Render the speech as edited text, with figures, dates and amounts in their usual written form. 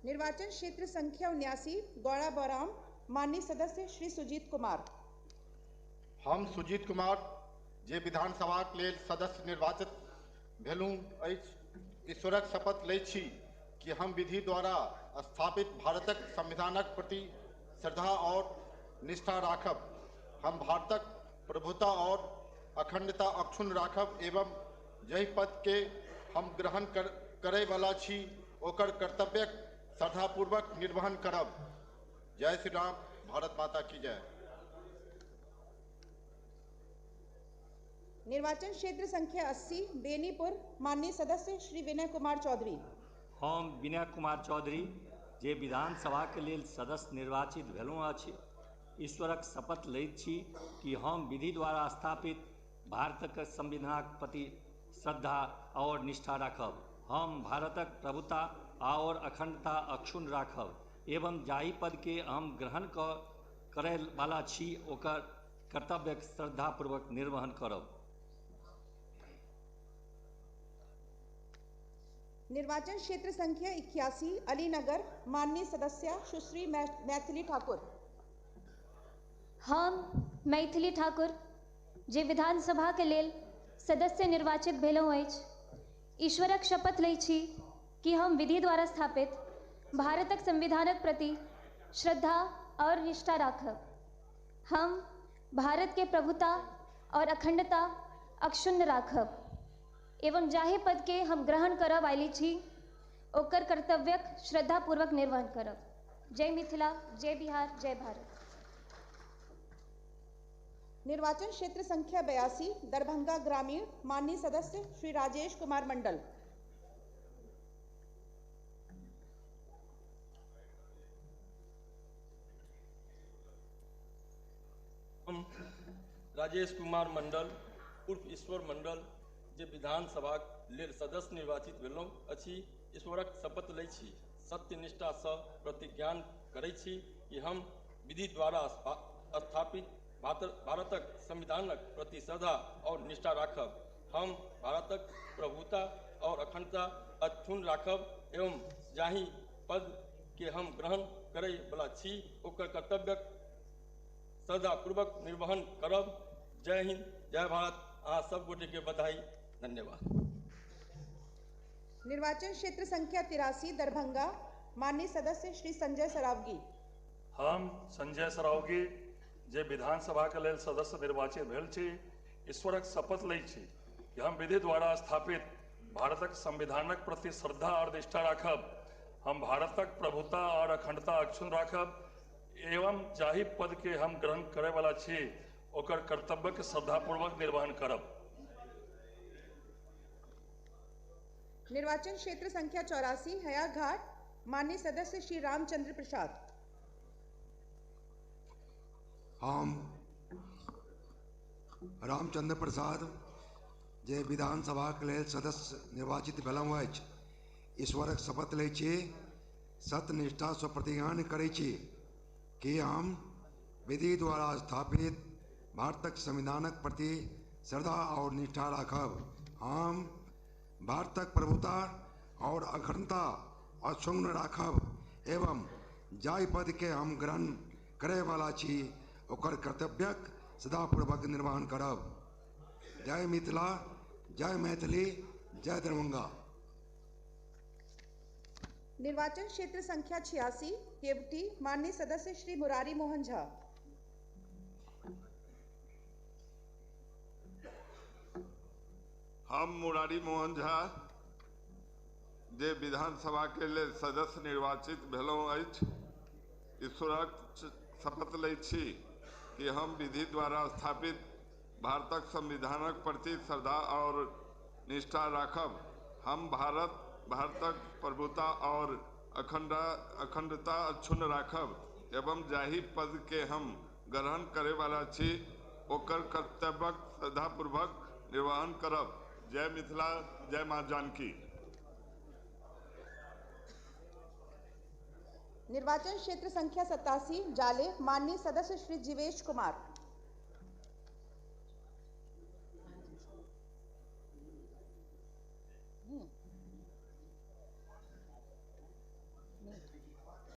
निर्वाचन क्षेत्र संख्या 79 गौड़ा बौराम, माननीय सदस्य श्री सुजीत कुमार। हम सुजीत कुमार जे विधानसभाक लेल सदस्य निर्वाचित भेलहुँ अछि, ईश्वरक शपथ लै छी कि हम विधि द्वारा स्थापित भारतक संविधानक प्रति श्रद्धा और निष्ठा राखब। हम भारतक प्रभुता और अखंडता अक्षुण्ण राखब एवं जाहि पद के हम ग्रहण करैवला छी ओकर कर्तव्यक श्रद्धापूर्वक निर्वहन करब। जय श्री राम, भारत माता की जय। निर्वाचन क्षेत्र संख्या 80 बेनीपुर, माननीय सदस्य श्री विनय कुमार चौधरी। हम विनय कुमार चौधरी जे विधानसभाके लेल सदस्य निर्वाचित भेलहुँ अछि, ईश्वरक शपथ लैत छी कि हम विधि द्वारा स्थापित भारतक संविधानक प्रति श्रद्धा और निष्ठा राखब। हम भारतक प्रभुता और अखंडता अक्षुण्ण राखब एवं जाहि पदके हम ग्रहण करैवला छी ओकर कर्तव्यक श्रद्धापूर्वक निर्वहन करब। निर्वाचन क्षेत्र संख्या 81 अलीनगर, माननीय सदस्य सुश्री मैथिली ठाकुर। हम मैथिली ठाकुर जे विधानसभा के लेल सदस्य निर्वाचित भेलहुँ अछि, ईश्वरक शपथ लै छी कि हम विधि द्वारा स्थापित भारतक संविधानक प्रति श्रद्धा और निष्ठा राखब। हम भारत के प्रभुता और अखंडता अक्षुण्ण राखब एवं जाहि पद के हम ग्रहण करब आयल छी ओकर कर्तव्यक श्रद्धापूर्वक निर्वहन करब। जय मिथिला, जय बिहार, जय भारत। निर्वाचन क्षेत्र संख्या 82 दरभंगा ग्रामीण, माननीय सदस्य श्री राजेश कुमार मंडल। हम राजेश कुमार मंडल उर्फ ईश्वर मंडल जे विधानसभाक लेल सदस्य निर्वाचित भेलहुँ अछि, ईश्वरक शपथ लै छी, सत्यनिष्ठासँ प्रतिज्ञान करै छी कि हम विधि द्वारा स्थापित भारतक संविधानक प्रति श्रद्धा और निष्ठा राखब। हम भारतक प्रभुता और अखंडता अक्षुण्ण राखब एवं जाहि पद के हम ग्रहण करैवला छी ओकर कर्तव्यक श्रद्धापूर्वक निर्वहन करब। जय हिंद, जय भारत। अहाँ सब गोटे के बधाई, धन्यवाद। निर्वाचन क्षेत्र संख्या 83 दरभंगा, माननीय सदस्य श्री संजय सरावगी। हम संजय सरावगी जे विधानसभा के लेल सदस्य निर्वाचित भेल छी, ईश्वरक शपथ लै छी कि हम विधि द्वारा स्थापित भारतक संविधानक प्रति श्रद्धा और निष्ठा राखब। हम भारतक प्रभुता और अखंडता अक्षुण्ण राखब एवं जाहि पद के हम ग्रहण करैवला छी ओकर कर्तव्यक श्रद्धापूर्वक निर्वहन करब। निर्वाचन क्षेत्र संख्या 84 हयाघाट, माननीय सदस्य श्री रामचंद्र प्रसाद। हम रामचंद्र प्रसाद जे विधानसभा के लेल सदस्य निर्वाचित भेलहुँ अछि, ईश्वरक शपथ लै छी, सत्यनिष्ठासँ प्रतिज्ञान करै छी कि हम विधि द्वारा स्थापित भारतक संविधानक प्रति श्रद्धा और निष्ठा राखब। हम भारतक प्रभुता और अखंडता अक्षुण्ण राखब एवं जाहि पद के हम ग्रहण करैवला छी ओकर कर्तव्यक सदापूर्वक निर्वहन करब। जय मिथिला, जय मैथिली, जय दरभंगा। निर्वाचन क्षेत्र संख्या 86 केवटी, माननीय सदस्य श्री मुरारी मोहन झा। हम मुरारी मोहन झा जे विधानसभा के लेल सदस्य निर्वाचित भेलहुँ अछि, ईश्वरक शपथ लै छी कि हम विधि द्वारा स्थापित भारतक संविधानक प्रति श्रद्धा और निष्ठा राखब। हम भारतक प्रभुता और अखंडता अक्षुण्ण राखब एवं जाहि पद के हम ग्रहण करैवला छी ओकर कर्तव्यक श्रद्धापूर्वक निर्वहन करब। जय मिथिला, जय माँ जानकी। निर्वाचन क्षेत्र संख्या 87 जाले, माननीय सदस्य श्री जीवेश कुमार।